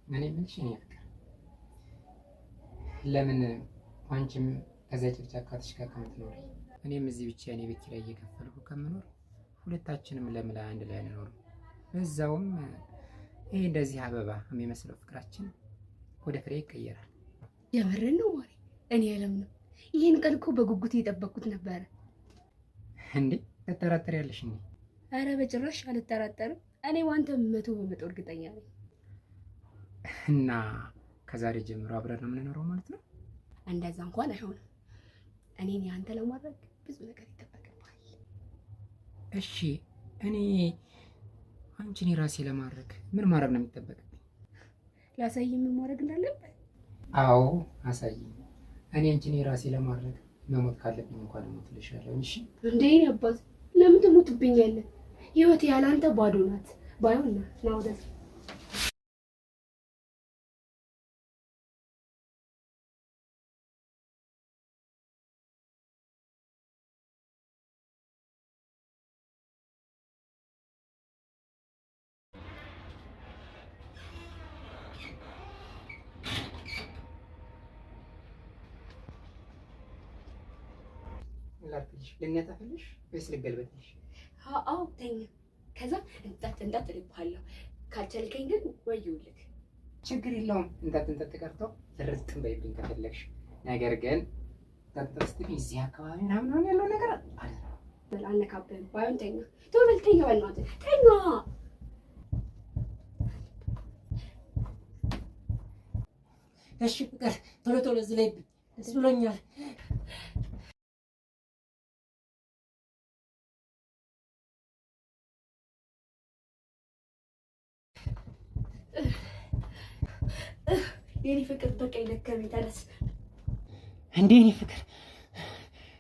እኔ የምልሽ እኔ ፍቅር ለምን አንቺም ከዚያ ጭቅጫቃትሽ ጋር ከምትኖሪ እኔም እዚህ ብቻዬን የቤት ኪራይ እየከፈልኩ ከምኖር ሁለታችንም ለምን አንድ ላይ አንኖርም? በዛውም ይሄ እንደዚህ አበባ የሚመስለው ፍቅራችን ወደ ፍሬ ይቀየራል። የምርን ነው ማሪ? እኔ አላምንም። ይህን ቀን እኮ በጉጉት እየጠበቅኩት ነበረ። እንዴ ትጠራጠሪያለሽ እንዴ? አረ በጭራሽ አልጠራጠርም። እኔ ዋንተ 100% እርግጠኛ ነኝ። እና ከዛሬ ጀምሮ አብረን ነው የምንኖረው ማለት ነው? እንደዛ እንኳን አይሆንም። እኔን ያንተ ለማድረግ ብዙ ነገር ይጠበቅብሃል። እሺ እኔ አንቺን የራሴ ለማድረግ ምን ማድረግ ነው የሚጠበቅብኝ? ላሳይ ምን ማድረግ እንዳለብህ? አዎ አሳይኝ። እኔ አንቺን የራሴ ለማድረግ መሞት ካለብኝ እንኳን እሞትልሻለሁ። እሺ እንዴ የኔ አባት ለምን ትሞትብኛለህ? ህይወቴ ያለ አንተ ባዶ ናት። ባይሆን ና ና ወደዚህ። ላድርግልሽ? ልነጠፍልሽ ወይስ ልገልበጥልሽ? አዎ ተኛ። ከዛ እንጠጥ እንጠጥ እልብሃለሁ። ካልቻልከኝ ግን ወየውልህ። ችግር የለውም። እንጠጥ እንጠጥ ቀርቶ ፍርጥም በይብኝ ከፈለግሽ። ነገር ግን እንጠጥ እንጠጥ ስትይኝ እዚህ አካባቢ ምናምን ያለው ነገር አለ በል አልነካብህም። ባይሆን ተኛ። ቶሎ በል ተኛ፣ በእናትህ ተኛ። እሺ ፍቅር፣ ቶሎ ቶሎ እዚህ ላይ ደስ ብሎኛል። የኔ ፍቅር በቃ ይደከመኝ። ተነስ። እንዴ የኔ ፍቅር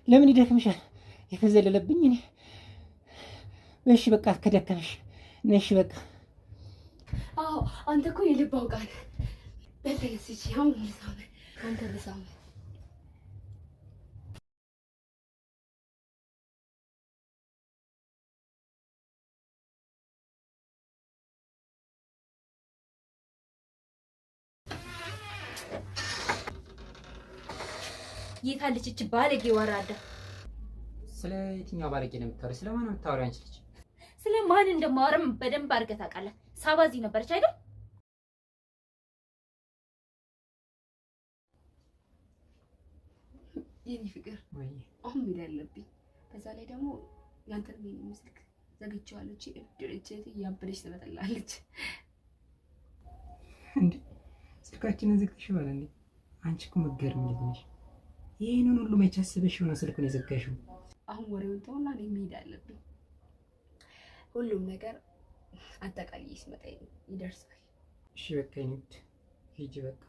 ለምን ይደክምሻል? የተዘለለብኝ እኔ። እሺ በቃ ከደከመሽ ነሽ በቃ። አዎ አንተ እኮ የልብ አውቃለህ። በል ተነስ። እሺ አሁን ልሳምህ፣ አንተ ልሳምህ። የታለች እች ባለጌ ወራዳ? ስለ የትኛው ባለጌ ነው የምታወሪው? ስለማን ነው የምታወሪው አንቺ ልጅ? ስለ ማን እንደማወራም በደንብ አድርገህ ታውቃለህ። ሳባ እዚህ ነበረች አይደል? የኔ ፍቅር ወይ አሁን መሄድ አለብኝ። በዛ ላይ ደግሞ ያንተን ስልክ ዘግቼዋለሁ። እቺ እብድ እህቴ እያበደች ትመጣላለች። እንዴ ስልካችንን ዘግተሽዋል እንዴ? አንቺ እኮ መገርም ልጅ ነሽ። ይህንን ሁሉ መቼ አስበሽ የሆነ ስልኩን የዘጋሽው? አሁን ወሬውን ተውና እኔ መሄድ አለብኝ። ሁሉም ነገር አጠቃላይ ሲመጣ ይደርሳል። እሺ በቃ የኔ ውድ ሂጂ በቃ።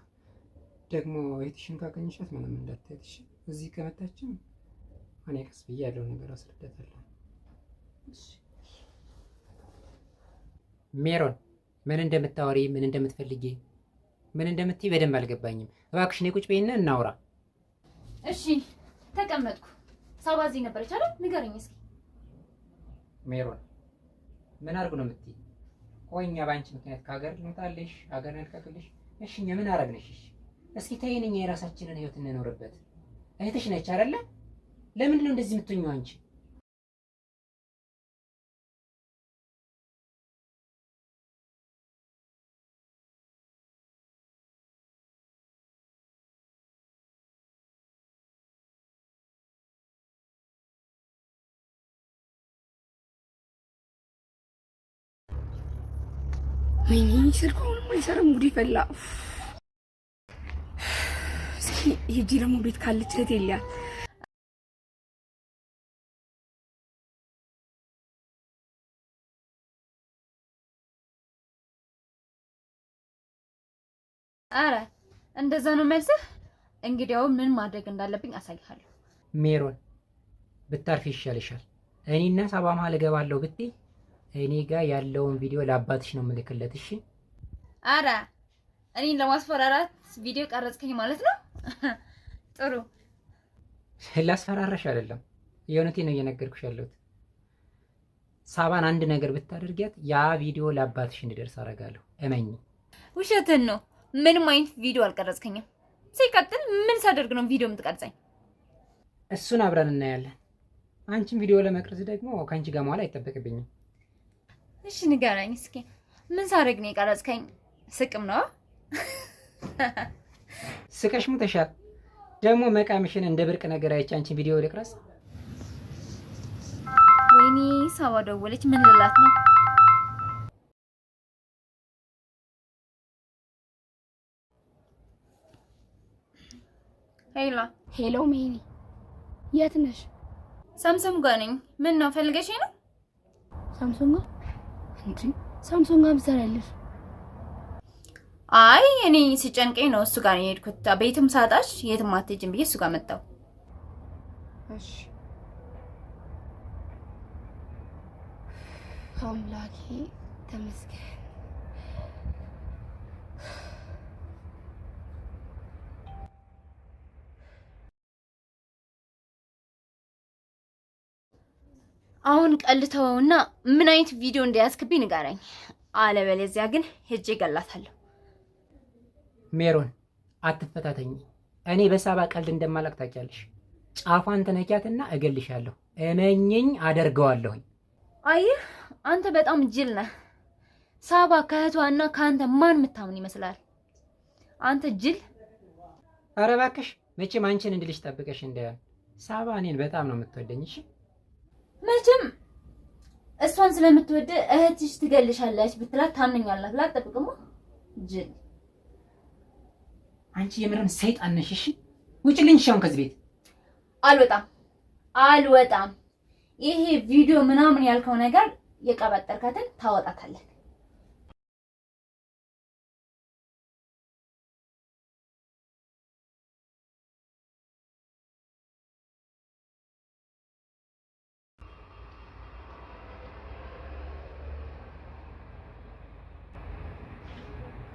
ደግሞ እህትሽን ካገኘሻት ምንም እንዳትያት እሺ። እዚህ ከመጣችም እኔ ቀስ ብዬ ያለውን ነገር አስረዳታለሁ። ሜሮን ምን እንደምታወሪ ምን እንደምትፈልጊ ምን እንደምትይ በደንብ አልገባኝም። እባክሽ ነይ ቁጭ በይና እናውራ። እሺ ተቀመጥኩ። ሳባ እዚህ ነበረች አይደል? ንገረኝ እስኪ። ሜሮን ምን አድርጉ ነው የምትይ? ቆይ እኛ በአንቺ ምክንያት ከሀገር ልንወጣልሽ ሀገር እንልቀቅልሽ? እሺ እኛ ምን አረግንሽ? እሺ እስኪ ተይን፣ እኛ የራሳችንን ህይወት እንኖርበት። እህትሽ ነች አይደለ? ለምንድን ነው እንደዚህ የምትሆኚው አንቺ? ወይኔ ስልኩ አሁንም አይሰራም። ጉድ ፈላ። እስኪ ሂጂ ደግሞ ቤት ካለች እህቴ ልያት። አረ እንደዛ ነው መልስህ? እንግዲያው ምን ማድረግ እንዳለብኝ አሳይሃለሁ። ሜሮን ብታርፊ ይሻልሻል። እኔና ሳባ መሀል እገባለሁ ብትይ እኔ ጋር ያለውን ቪዲዮ ለአባትሽ ነው የምልክለት። እሺ አረ እኔን ለማስፈራራት ቪዲዮ ቀረጽከኝ ማለት ነው? ጥሩ። ላስፈራራሽ አይደለም፣ የእውነቴን ነው እየነገርኩሽ ያለሁት። ሳባን አንድ ነገር ብታደርጊያት ያ ቪዲዮ ለአባትሽ እንዲደርስ አደርጋለሁ። እመኚ። ውሸትን ነው። ምንም አይነት ቪዲዮ አልቀረጽከኝም። ሲቀጥል ምን ሳደርግ ነው ቪዲዮ የምትቀርጸኝ? እሱን አብረን እናያለን። አንቺን ቪዲዮ ለመቅረጽ ደግሞ ከአንቺ ጋር መዋል አይጠበቅብኝም። እሺ ንገረኝ እስኪ ምን ሳደርግ ነው የቀረጽከኝ? ስቅም ነው። ስቀሽ ሙተሻል። ደግሞ መቃምሽን እንደ ብርቅ ነገር አይቼ አንቺን ቪዲዮ ልቅረጽ? ወይኔ ሳባ ደወለች። ምን ልላት ነው? ሄሎ Hello ሜሪ፣ የት ነሽ? ሳምሰንግ ጋር ነኝ። ምን ነው ፈልገሽ ነው? ሳምሶን ጋር እንጂ ሳምሶን ጋር ምሰራለሽ? አይ እኔ ሲጨንቀኝ ነው እሱ ጋር የሄድኩት። ቤትም ሳጣሽ የትም አትሄጂም ብዬ እሱ ጋር መጣሁ። እሺ አምላኬ ተመስገን። አሁን ቀልተውና ምን አይነት ቪዲዮ እንደያዝክብኝ ንገረኝ። አለበለዚያ ግን ሄጄ እገላታለሁ። ሜሮን አትፈታተኝ። እኔ በሳባ ቀልድ እንደማላቅ ታውቂያለሽ። ጫፏን ትነኪያትና እገልሻለሁ። እመኚኝ፣ አደርገዋለሁኝ። አየህ አንተ በጣም ጅል ነህ። ሳባ ከእህቷና ከአንተ ማን የምታምን ይመስላል? አንተ ጅል። ኧረ እባክሽ መቼም አንቺን እንድልሽ ጠብቀሽ እንዳይሆን። ሳባ እኔን በጣም ነው የምትወደኝ። እሺ መቼም እሷን ስለምትወድ እህትሽ ትገልሻለች ብትላት ታምነኛለህ ብላ አትጠብቅማ። ጅል አንቺ የምርም ሰይጣን ነሽ። እሺ ውጭልኝ፣ እሺ አሁን ከዚህ ቤት። አልወጣም፣ አልወጣም። ይሄ ቪዲዮ ምናምን ያልከው ነገር የቀባጠርካትን ታወጣታለህ።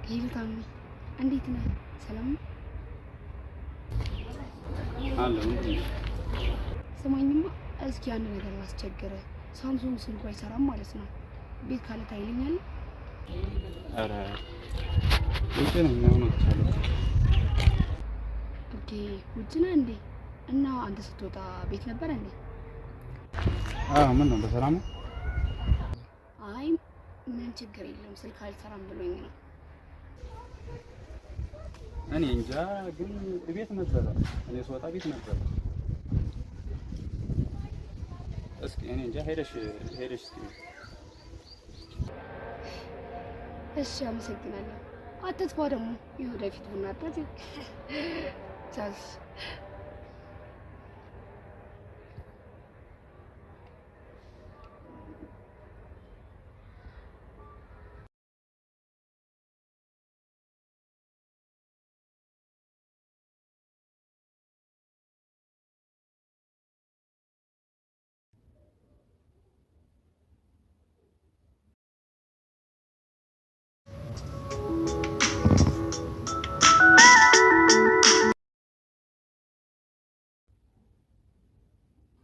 Hello ታሚ፣ እንዴት ነህ? ሰላም ነው? አለ ምንድን ነው? ስማኝማ፣ እስኪ አንድ ነገር ላስቸግርህ። ሳምሶን ስልኩ አይሰራም ማለት ነው። ቤት ካለ ታይልኛለህ? ኧረ ውጭ ነኝ አሁን ወጥቻለሁ። Okay፣ ውጭ ነህ እንዴ? እና አንተ ስትወጣ ቤት ነበር እንዴ? አዎ ምን ነው በሰላም ነው? አይ ምንም ችግር የለም፣ ስልክ አልሰራም ብሎኝ ነው። እኔ እንጃ ግን ቤት ነበረ። እኔ ስወጣ ቤት ነበረ። እስኪ እኔ እንጃ ሄደሽ ሄደሽ እስኪ እሺ፣ አመሰግናለሁ። አትጥፋ ደግሞ የወደፊት ቡና አጣጭ። ቻው።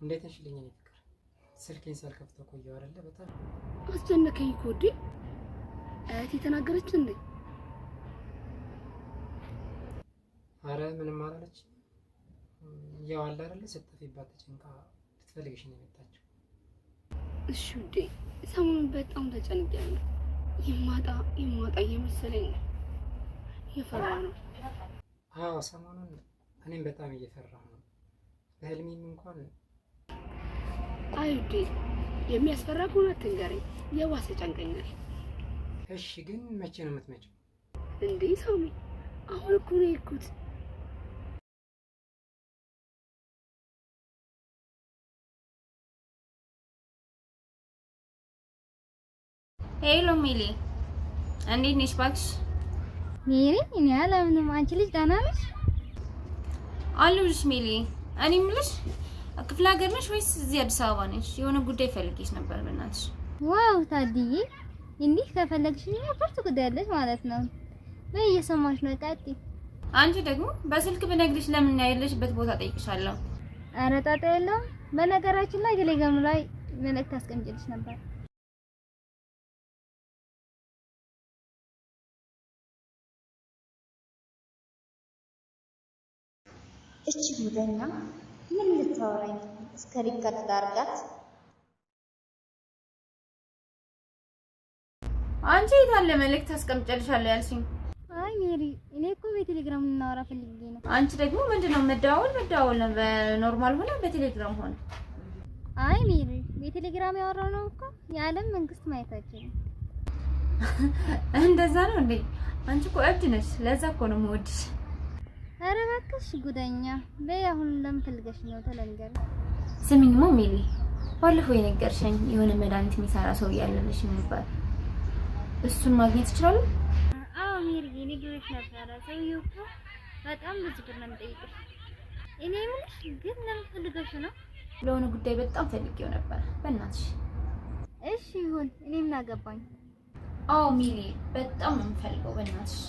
እንዴት ነሽ ልኝ? እኔ ፍቅር ስልኬን ሳልከፍተው ቆየሁ አይደለ? በጣም አስጨነቀኝ እኮ ውዴ። እህቴ ተናገረች እንዴ? አረ ምንም አላለች። ያው አለ አይደለ ስትጠፊባት ተጨንቃ ልትፈልግሽ ነው የመጣችው። እሺ ውዴ፣ ሰሞኑን በጣም ተጨንቄያለሁ። የማጣ የማጣ እየመሰለኝ ነው። እየፈራሁ ነው። አዎ ሰሞኑን እኔም በጣም እየፈራሁ ነው። በህልሜም እንኳን አይ ውዴ፣ የሚያስፈራ ከሆነ አትንገረኝ፣ የባሰ ጨንቀኛል። እሺ ግን መቼ ነው የምትመጪው? እንዴ ሳሚ፣ አሁን እኮ ነው የሄድኩት። Hello ሚሊ፣ እንዴት ነሽ? እባክሽ ሜሪ፣ እኔ አላምንም። አንቺ ልጅ ደህና ነሽ? አለሁልሽ ሚሊ። እኔ የምልሽ ክፍለ ሀገር ነሽ ወይስ እዚህ አዲስ አበባ ነሽ? የሆነ ጉዳይ ፈልጌሽ ነበር በእናትሽ። Wow ታድዬ፣ እንዲህ ከፈለግሽኝ ብርቱ ጉዳይ አለሽ ማለት ነው። በይ እየሰማሽ ነው፣ ቀጥይ። አንቺ ደግሞ በስልክ ብነግርሽ ለምን ያለሽበት ቦታ ጠይቅሻለሁ። ኧረ ጣጣ የለውም። በነገራችን ላይ ቴሌግራም ላይ መልእክት አስቀምጬልሽ ነበር። እቺ ጉደኛ ምን ልታወራኝ? እስከ record አድርጋት። አንቺ የት አለ መልእክት አስቀምጨልሻለሁ ያልሽኝ? አይ ሜሪ፣ እኔ እኮ በቴሌግራም እናወራ ፈልጌ ነው። አንቺ ደግሞ ምንድነው መደዋወል መደዋወል ነው። በ normal ሆነ በቴሌግራም ሆነ። አይ ሜሪ፣ በቴሌግራም ያወራነው እኮ የዓለም መንግስት ማየት አይችልም። እንደዛ ነው እንዴ? አንቺ እኮ እብድ ነሽ። ለዛ እኮ ነው የምወድሽ። ኧረ እባክሽ ጉደኛ። በይ አሁን ለምን ፈልገሽ ነው? ተለንገር። ስሚኝማ ሜሊ፣ ባለፈው የነገርሽኝ የሆነ መድኃኒት የሚሰራ ሰው እያለልሽ የሚባል እሱን ማግኘት ይችላሉ? አዎ ሜሪ፣ እኔ ነግሬሽ ነበረ። ሰውዬው እኮ በጣም ብዙ ብር ነው የሚጠይቅሽ። እኔ የምልሽ ግን ለምን ፈልገሽ ነው? ለሆነ ጉዳይ በጣም ፈልጌው ነበር። በእናትሽ። እሺ ይሁን፣ እኔ ምን አገባኝ? አዎ ሚሊ፣ በጣም ነው የምፈልገው። በእናትሽ።